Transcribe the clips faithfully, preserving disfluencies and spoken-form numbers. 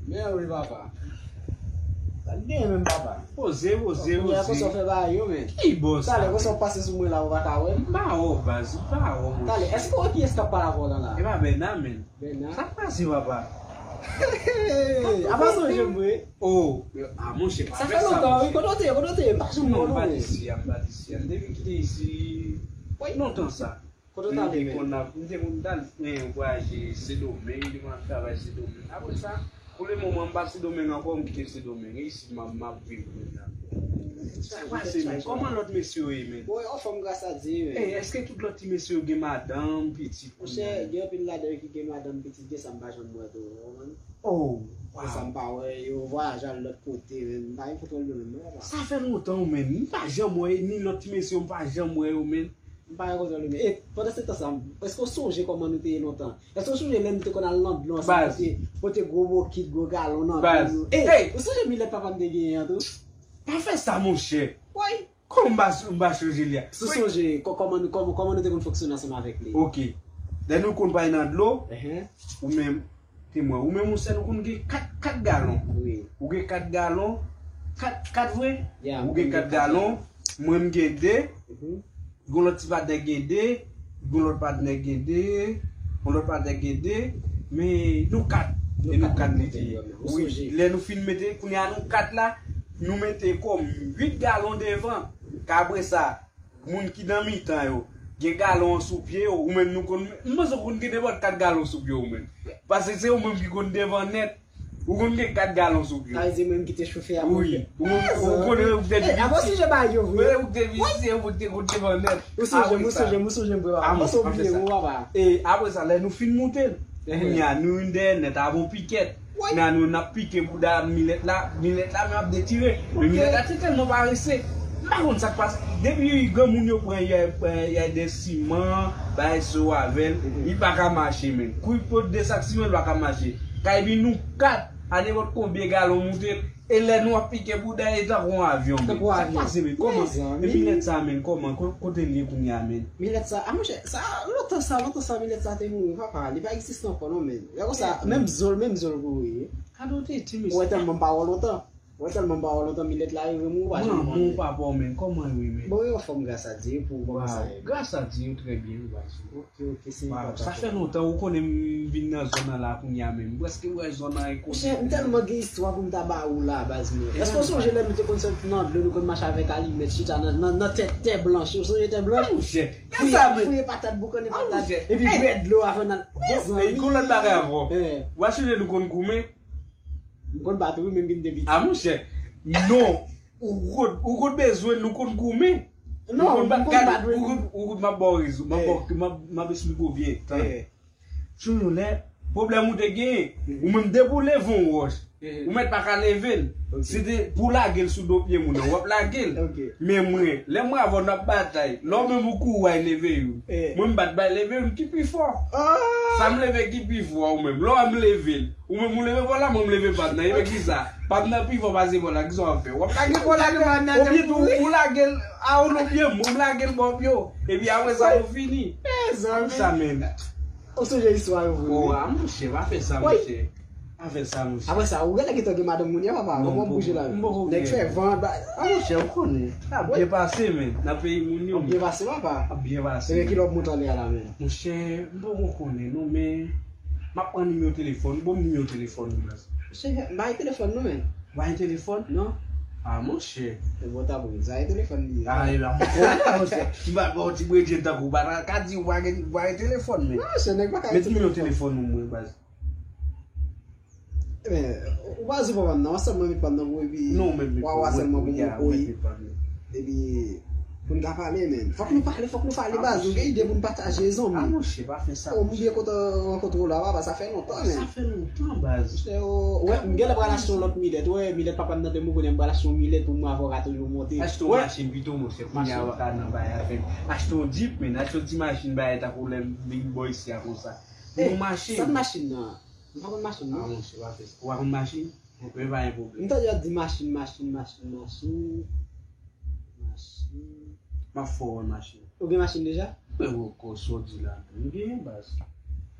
Men wi papa. Sa k genyen menm papa? Poze, poze, poze. Kounye a konsa w fè bagay yo men. Ki bò sa? Talè konsa w pase sou mwen la ou pa ka wè m. M pa wè w baz, m pa wè w monchè. Talè, èske w wè kiyès k ap pale avè w lan la? E pa Bèna menm. Bèna. Sa k pase papa? Apa sonje m vre? Oh, a monchè, pa fè sa monchè. Sa fè lontan wi, kote w te ye, kote w te ye? M pa janm wè w non. Non, m pa t isi a, m pa t isi a. M te vin kite isi, wi, lontan sa. Kote w t ale menm? M te konn ap, m te konn t al, eh, vwayaje Sendomeng, m te konn ap travay Sendomeng. Apre sa, pou le moman, m pa Sendomeng ankò, m kite Sendomeng. E isit m ap, m ap viv kounye a. Sa k pase menm? Kòman lòt mesye yo ye menm? Bon, yo anfòm gras a Dye menm. Eh, èske tout lòt ti mesye yo gen madanm, pitit kounye a? Monchè, gen anpil ladan yo ki gen madanm, pitit, gen sa m pa janm wè tou, ou konprann? Oh, wow. Gen sa m pa wè, yo vwayaje al lòt kote menm. M pa gen kontwòl yo menm, non, papa. Sa fè lontan, ou menm. M pa janm wè, ni lòt ti mesye yo, m pa janm wè yo menm. M pa gen kontwòl li men. E, pandan se tan sa, èske w sonje kòman nou te ye lontan? Èske w sonje lè nou te konn al nan dlo ansanm, pote, pote gwo bokit, gwo galon nan dlo nou? E, ou sonje milèt papa m te genyen an tou? Pa fè sa, monchè. Woy! Kòman m pa, m pa sonje li a? Si w sonje, kò-, kòman nou, kòman, kòman nou te konn fonksyone ansanm avèk li? Ok. Lè nou konn pale nan dlo, ou menm, temwen, ou menm ou sèl ou konn gen kat, kat galon. Wi. Ou gen kat galon, kat, kat vre? Ou gen kat galon, mwen m gen de. Gon lòt ti patnè gen de, gon lòt patnè gen de, gon lòt patnè gen de, men nou kat. E nou kat li te ye. Wi, lè nou fin mete, kounye a nou kat la, nou mete kòm uit galon devan. Ka apre sa, moun ki nan mitan yo, gen galon an sou pye yo, ou menm nou konn, m panse w konn gen nenpòt kat galon sou pye w menm. Paske se ou menm ki konn devan nèt. Ou konn gen kat galon sou pye w. Sa vle di menm ki te chofe a. Wi. Ou, ou konnen ou te vizye. Apa w sonje bagay yo vre? Ou te vizye, ou te konn devan nèt. Ou sonje, ou sonje, ou sonje m vre papa. Panse w bliye m wi papa. E apre sa, lè nou fin moute l, kounye a, nou youn dèyè nèt avè yon pikèt. Kounye a nou, n ap pike bouda milèt la, milèt la menm ap detire. Men milèt la te tèlman parese. M pa konn sa k pase. Depi granmoun yo pran yè, yè de siman, bay so avè l, li pa ka mache menm. Kou l pot de sak siman, li pa ka mache. Kay epi nou kat, a nenpòt konbyen galon moute, e lè nou ap pike bouda, e tankou yon avyon menm. Tankou yon avyon. Sa k pase menm? Kòman? E milèt sa menm, kòman? Ko-, kote l ye kounye a menm? Milèt sa, a monchè, sa, lontan sa, lontan sa, milèt sa te mouri, papa. Li pa egziste ankò non menm. Lè konsa, menm zo l, menm zo l pou wi. Gade w te di mesye. Ou wè tèlman m pa wè w lontan. Ou wè tèlman m pa wè w lontan, milèt la rive mouri, ou pa janm konnen. Manman w, papa w menm, kòman yo ye menm? Bon, yo anfòm gras a Dye pou kòman sa ye. Gras a Dye, yo trè byen, yo pa di. Ok, ok, se enpòtan. Sa fè lontan, ou konnen m vin nan zòn nan la kounye a menm. M prèske wè zòn nan e konnen. Monchè, m tèlman gen istwa pou m ta ba ou la, baz mwen. Èske w sonje lè nou te konn sot nan dlo, nou konn mache avèk alimèt, chita nan, nan, nan tèt tè blanch? Ou sonje tè blanch? Monchè, fouye, fouye patat, boukannen patat, epi bwè dlo avan n al. Mezanmi. Bon, e gon lòt bagay ankò. W a sonje nou konn goumen? M konn bat ou wi, menm kin te piti. A monchè, non. Ou konn, ou konn bezwen nou konn goumen. Non, m konn bat wi. Ou konn, ou konn, m ap ba w rezon, m ap ba w, m ap, m ap esplike w byen. Tann. Sou yon lè, pwoblèm ou te genyen, ou menm depi w leve yon wòch, ou mèt pa ka leve l. Se te pou w lage l sou do pye moun nan, w ap lage l. Men mwen, lè mwen avè w n ap batay, lè w menm ou kouri w al leve youn, mwen m bat bay leve youn ki pi fò. Sa m leve ki pi fò a ou menm. Lè w wè m leve l, ou menm ou leve bò la, mwen m leve pa m nan. E men kisa? Pa m nan pi fò pase bò la, kisa w ap fè? W ap lage bò la, oubyen tou ou lage l a w nan pye m, mwen m lage l bò pye w. Epi apre sa nou fini. Mezanmi. Sa menm. Ou sonje istwa yo vre wi. Oh, a monchè, pa fè sa, monchè. Pa fè sa, monchè. Apre sa, ou genlè gentan gen madanm moun yo, papa. Kòman w bouje la menm? Nèg fè van, ba. A, monchè, ou konnen. N ap byen pase, men. Nan peyi moun yo. Ap byen pase, papa. Ap byen pase. Se ki lè w ap monte anlè a la, men? Monchè, m poko konnen, non, men m ap pran nimewo telefòn. Bon, nimewo telefòn ou, baz. Monchè, m pa gen telefòn, non, men. Ou pa gen telefòn? Non. A, monchè. E bon, ta bon, sa e telefòn li ye. A, e la, monchè. M pa ba w ti bredjen tankou w pa ka di ou pa gen, ou pa gen telefòn, men. Non, monchè, nèg pa ka gen telefòn. Met nimewo telefòn ou mwen, baz. Ebyen, ou pa sou pran m nan, w ap sèlman met pa m nan pou epi w a sèlman pou mwen oyi. Epi pou n ka pale, men. Fòk nou pale, fòk nou pale, baz. Nou gen ide pou n pataje, zanmi. A, monchè, pa fè sa. O, m byen kontan rankontre w la, papa, sa fè lontan, men. Sa fè lontan, baz. Monchè, o, wè, m genlè pral achte yon lòt milèt. Wè, milèt papa m nan te mou konnen m pral achte yon milèt pou mwen avè w ka toujou monte. Achte yon machin pito, monchè, kounye a w ka nan bagay avè m. Achte yon Jeep, men. Achte yon ti machin, bagay tankou lè m vin bò isi a konsa. Yon machin. Sa machin nan? M pa konn machin, non. A, monchè, pa fè sa. Ou pa konn machin? Bon, men pa gen pwoblèm. M tande y ap di machin, machin, machin, machin. Machin. M ap fè w wè machin. Ou gen machin deja? Men ou kwè sa w di la. M genyen, baz.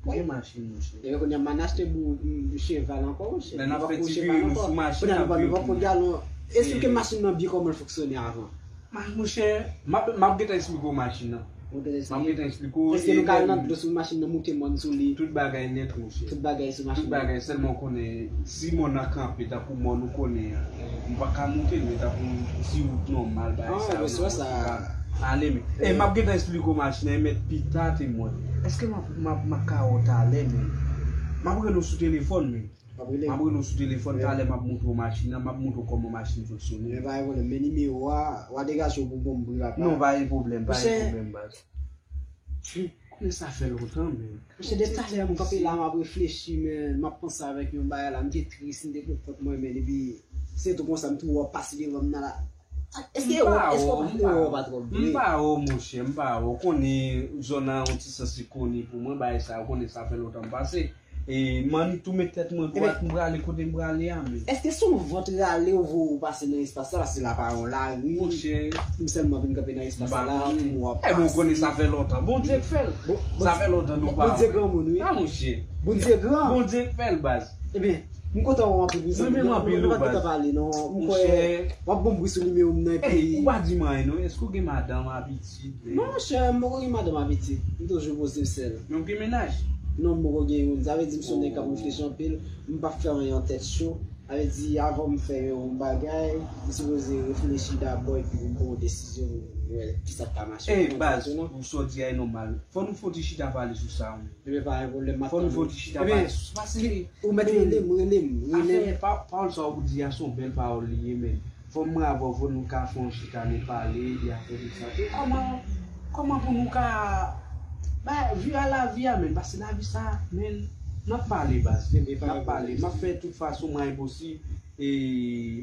M gen machin, monchè. Ebyen, kounye a, m ann achte bou, m, cheval ankò, monchè. Lè n ap fè ti vire, nou sou machin, n ap vire. Kounye a, nou pa, nou pa pran galon. Esplike m machin nan byen kòman l fonksyone avan. Mas, monchè, m ap, m ap gentan esplike w machin nan. M ap gentan esplike w. Èske nou ka al nan dlo sou machin nan, moute mòn sou li? Tout bagay nèt, monchè. Tout bagay sou machin nan. Tout bagay, sèlman w konnen, si mòn nan kanpe, tankou mòn ou konnen an, m pa ka moute l, men tankou ti wout nòmal, bagay sa yo, nan wout ou ka ale, men. E, m ap gentan esplike w machin nan, e mèt pita te mòn. Èske m ap, m ap, m ap ka wè w talè, men? M ap rele w sou telefòn, men. W ap rele m? M ap rele w sou telefòn, talè m ap montre w machin nan, m ap montre w kòman machin fonksyone. Men pa gen pwoblèm, men nimewo a, w a degaje w pou bon m pou rapè. Non, pa gen pwoblèm, pa gen pwoblèm, baz. Konnen sa fè lontan, men. Monchè, de talè m kanpe la, m ap reflechi, men m ap panse avèk yon bagay la, m te tris, m te konpòt mwen, men epi se tou konsa, m tou wè w ap pase devan m nan la. Èske w, èske w pa, èske w pa twò vre? M pa wè w, monchè, m pa wè w. Ou konnen zòn nan yon ti sans ikoni pou mwen, bagay sa, ou konnen sa fè lontan m pase. E m annik tou met tèt mwen dwat, m prale kote m prale a, men. Èske se yon vant rale w voye w pase nan espas la? Paske la pa yon lari. Monchè. M sèlman vin kanpe nan espas la, pou m wè w ap pase. Ebyen, ou konnen sa fè lontan. Bondye k fè l. Sa fè lontan nou pa wè. Bondye granmoun, wi. A, monchè. Bondye gran. Bondye k fè l, baz. Ebyen, m kontan wè w anpil, wi, zanmi. Nou pa gentan pale, non. M kwè w ap bon bri sou nimewo m nan, epi. Ey, ou pa di m anyen, non. Èske w gen madanm, pitit? Non, monchè, m poko gen madanm ak pitit. M toujou poze m sèl. Men w gen mennaj? Non, m poko gen youn. Sa vle di m se yon nèg k ap reflechi anpil. M p ap fè anyen an tèt cho. Sa vle di, avan m fè yon bagay, m sipoze reflechi dabò epi pou m pran yon desizyon pou m wè kisa k ka mache. Ey, baz, pou sa w di a e nòmal. Fò nou fè yon ti chita pale sou sa, wi. Ebyen, pa gen pwoblèm, m ap tann ou. Fò nou fè yon ti chita pale sou sa. Paske ou mèt rele m, rele m, rele m. Afè pa-, pawòl sa w di a se yon bèl pawòl li ye, men. Fò mwen avè w, fò nou ka fè yon chita, nou pale de afè de sante. Kòman, kòman pou nou ka, ba, viv a lavi a, men, paske lavi sa, men, n ap pale, baz. N ap pale. M ap fè tout fason, mwayen posib. E,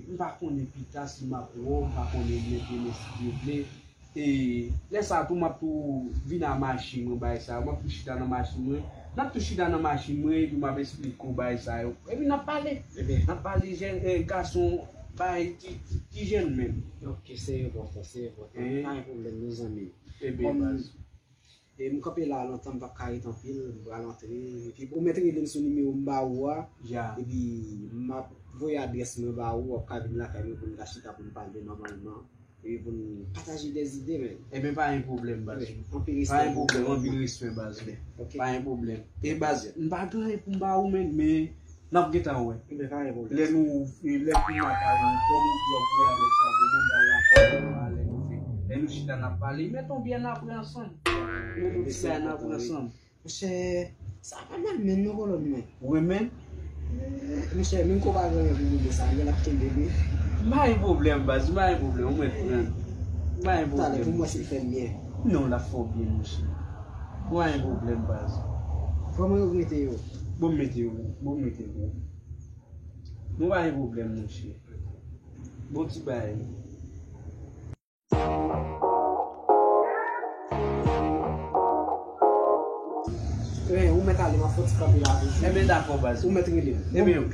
m pa konnen pita si m ap wè w, m pa konnen demen, demen, si Dye vle. E, lè sa a tou, m ap tou vin a machin mwen, bagay sa yo. M ap tou chita nan machin mwen. N ap tou chita nan machin mwen, epi m ap esplike w bagay sa yo. Epi n ap pale. N ap pale jèn, eh, gason, bagay ti, ti, ti jèn menm. Ok, se enpòtan, se enpòtan. Pa gen pwoblèm, non, zanmi. Ebyen, baz. E m kanpe la lontan, m p ap ka ret anpil, m pral antre. Epi ou mèt rele m sou nimewo m ba ou a. Epi m ap voye adrès mwen ba ou, w ap ka vin lakay mwen pou n ka chita pou n pale nòmalman. Epi pou n pataje de zide, men. Ebyen, pa gen pwoblèm, baz. Anpil respè. Pa gen pwoblèm, anpil respè, baz. Ok. Pa gen pwoblèm. E baz, m pa gen anyen pou m ba ou, men, men n ap gentan wè. Ebyen, pa gen pwoblèm. Lè nou, lè nou ap pale, kòm ou di w ap voye adrès la pou mwen, ba w lakay mwen, lè nou fè. Lè nou chita n ap pale, mete yon byè n ap pran ansanm. Mete yon ti byè n ap pran ansanm. Monchè, sa pa mal menm non, kolòn mwen. Ou renmen? Monchè, menm ke w pa gen anyen pou boule sa, li l ap kenbe vre. M pa gen pwoblèm, baz, m pa gen pwoblèm, ou mèt pran. M pa gen pwoblèm. Talè, pou mwen, si l fè m byen. Non, l ap fè w byen, monchè. M pa gen pwoblèm, baz. Kòman yo mete yo? Bon, m mete yo, bon, m mete yo. M pa gen pwoblèm, monchè. Bon ti bagay. Ebyen, ou mèt ale, m ap fè yon ti kanpe la toujou. Ebyen, dakò, baz. Ou mèt rele m. Ebyen,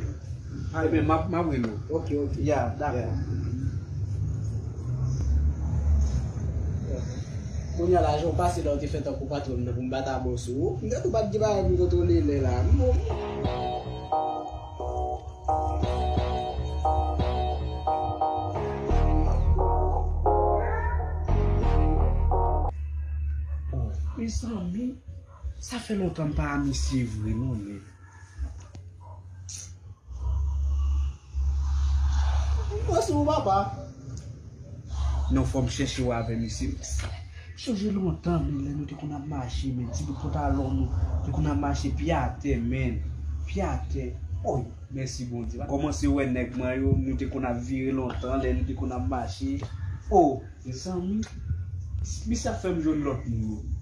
ebyen, m ap, m ap rele w. Ok, ok. Ya, dakò. Kounye a la, jan w pase la, w te fè tankou patwon m nan pou m bat abò sou ou. M te tou bat gen bagay pou m kontwole lè la. M bon. Oh, mezanmi, sa fè lontan m pa a misye vre non, men. Mwen sou papa. Non, fò m chèche w avè misye. Sonje lontan, men, lè nou te konn ap mache, men, ti bout pantalon nou te konn ap mache pye atè, men, pye atè. Oy, mèsi Bondye. Kòmanse wè nèg mwen yo, nou te konn ap vire lontan, lè nou te konn ap mache. Oh, mezanmi, misye ap fè m jwenn lòt moun yo.